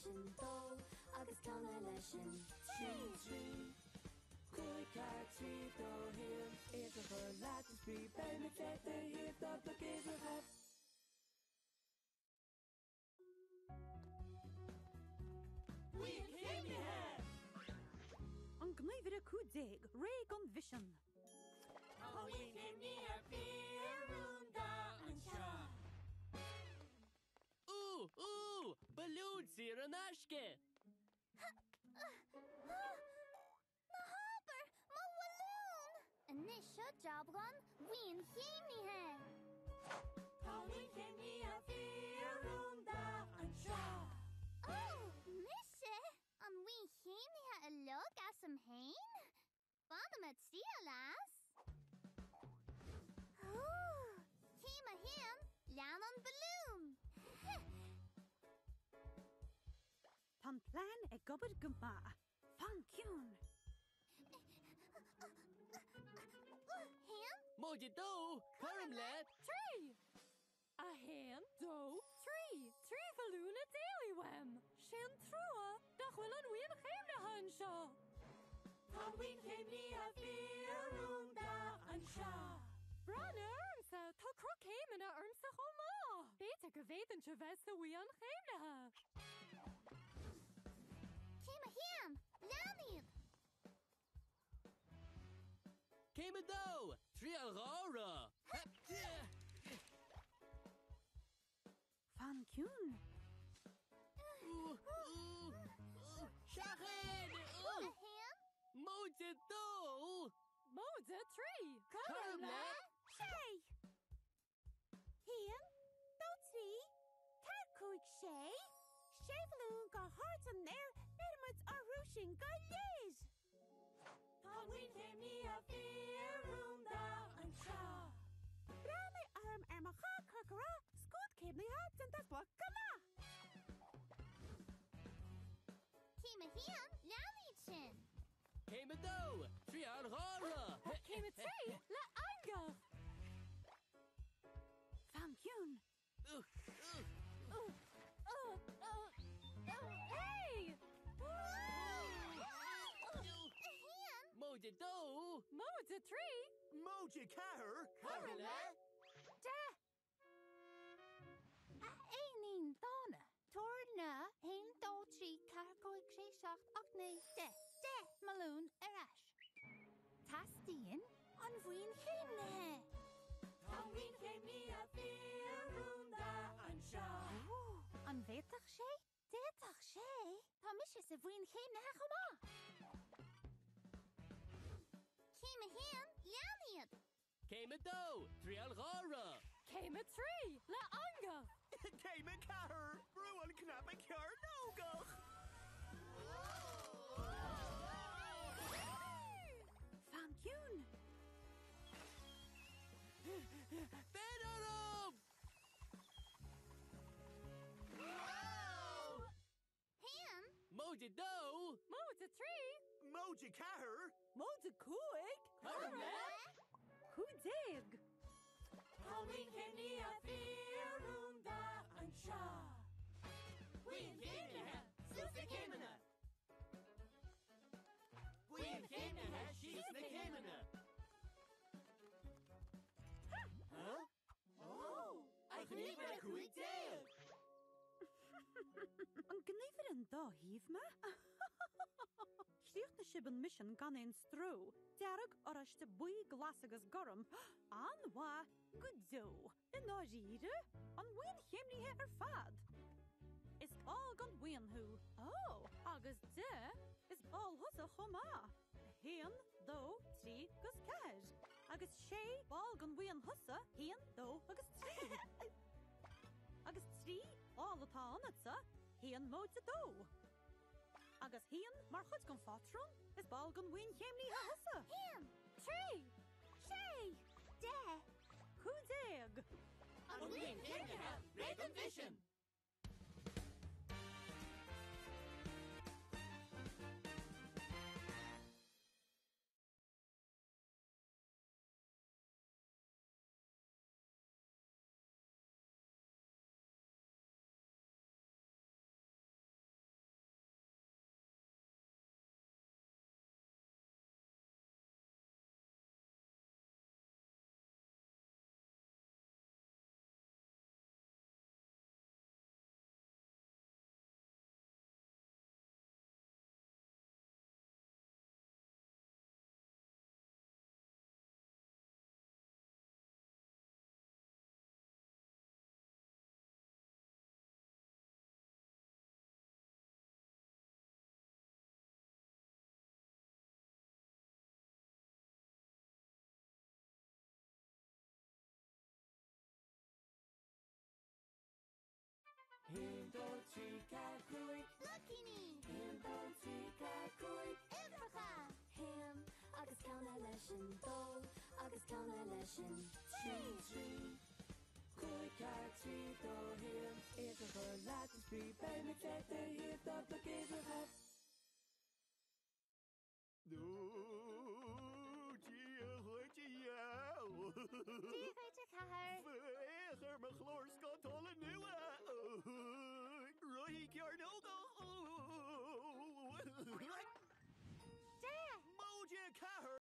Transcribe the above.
leis an dó agus glanadh leis an trí. 3, 5, 4, 3, 2, 1, Iad a chur leat is brí, beidh muid le do thaobh, ná bloc uimhreacha. Buíon Chéimnithe! An Gníomhaire 15, Réidh don Mhisean! Tá Buíon Chéimnithe fíor-rúnda anseo! Ú! Ú! Balún saor in aisce! Ná habair! Mo bhalún! Anois seo jab don bhuíon chéimnithe! Tá buíon chéimnithe fíor-rúnda anseo! Ó! Mise? An bhuíon chéimnithe uilig asam féin? Bainfidh mé triail as! Ó! Céim a haon, lean an balún! Tá an plean ag obair go maith. Fan ciúin! Haon. Móide dó, cothrom le. 3! 1, 2, 3! 3 bhalún ag d'éalaigh uaim! Sé an trua nach bhfuil an bhuíon chéimnithe anseo! Tá an bhuíon chéimnithe fíor-rúnda anseo! Breathnaigh ormsa, tá cruth céimeanna ormsa chomh maith! B'fhéidir go bhféadfainnse bheith sa bhuíon chéimnithe! Céim 1, Lean iad! Céim 2, Triail dhá rud! Fan ciúin. Seachain! 1. Móide 2! Móide 3! Cothrom le. 6! 1, 2, 3, 4, 5, 6, sé bhalún go hard san aer, beidh muid orthu sin go léir! Tá an bhuíon chéimnithe fíor-rúnda anseo. Breathnaigh orm ar mo dhath corcra, scuad céimnithe déanta go maith! Céim 1, lean iad sin! Céim 2, Triail dhá rud! Céim 3, le eangach! Fan ciúin. Hey! 1. Móide 2! Móide 3! Móide 4! Cothrom le. 10! A éinín dána, tabhair na 1, 2, 3, 4, 5, 6, 7, 8, 9, 10, 10 mbalún ar ais. Teastaíonn an bhuíon chéimnithe. Tá an bhuíon chéimnithe fíor-rúnda anseo. Ó, an bhféadfadh sé? D'fhéadfadh sé! Tá mise sa bhuíon chéimnithe chomh maith! Céim 1, lean iad! Céim 2, Triail dhá rud! Céim 3, le eangach! Céim 4, Brú an cnaipe cearnógach! Fan ciúin. Beir orm! 1. Móide 2! Móide 3! Móide 4! Móide 5! Cothrom le. 15. Tá an bhuíon chéimnithe fíor-rúnda anseo. Buíon chéimnithe, suas na céimeanna! Buíon chéimnithe, síos na céimeanna! Huh? Oh! An Gníomhaire 15! An gníomhaire an dá thaobh mé? Chríochnaigh sibh an misean gan aon stró. Dearg, oráiste, buí, glas agus gorm. An-mhaith go deo. I ndáiríre? An bhuíon chéimnithe ar fad. Is ball den bhuíon thú. Ó, agus de, is ball thusa chomh maith. 1, 2, 3 agus 4. Agus sé ball den bhuíon thusa, 1, 2 agus 3. Agus 3 ball atá ionatsa, 1 móide 2. Agus 1 mar chuid den phátrún, is ball den bhuíon chéimnithe thusa. 1. 3! 6! 10! 15. An bhuíon chéimnithe, réidh don mhisean! 3, 4, 5. Bloicíní! 1, 2, 3, 4, 5. Uimhreacha! Haon agus ceann eile sin dó agus ceann eile sin 3, 3, 5, 4, 3, 2, 1. Uimhreacha leat is brí, beimid le do thaobh do bhloc uimhreacha. Ó, Dia dhuit, a dheabhail! Dia dhuit, a chathair! Féach ar mo chlár scátála nua! Rothaí cearnógach! Deich! Móide 4!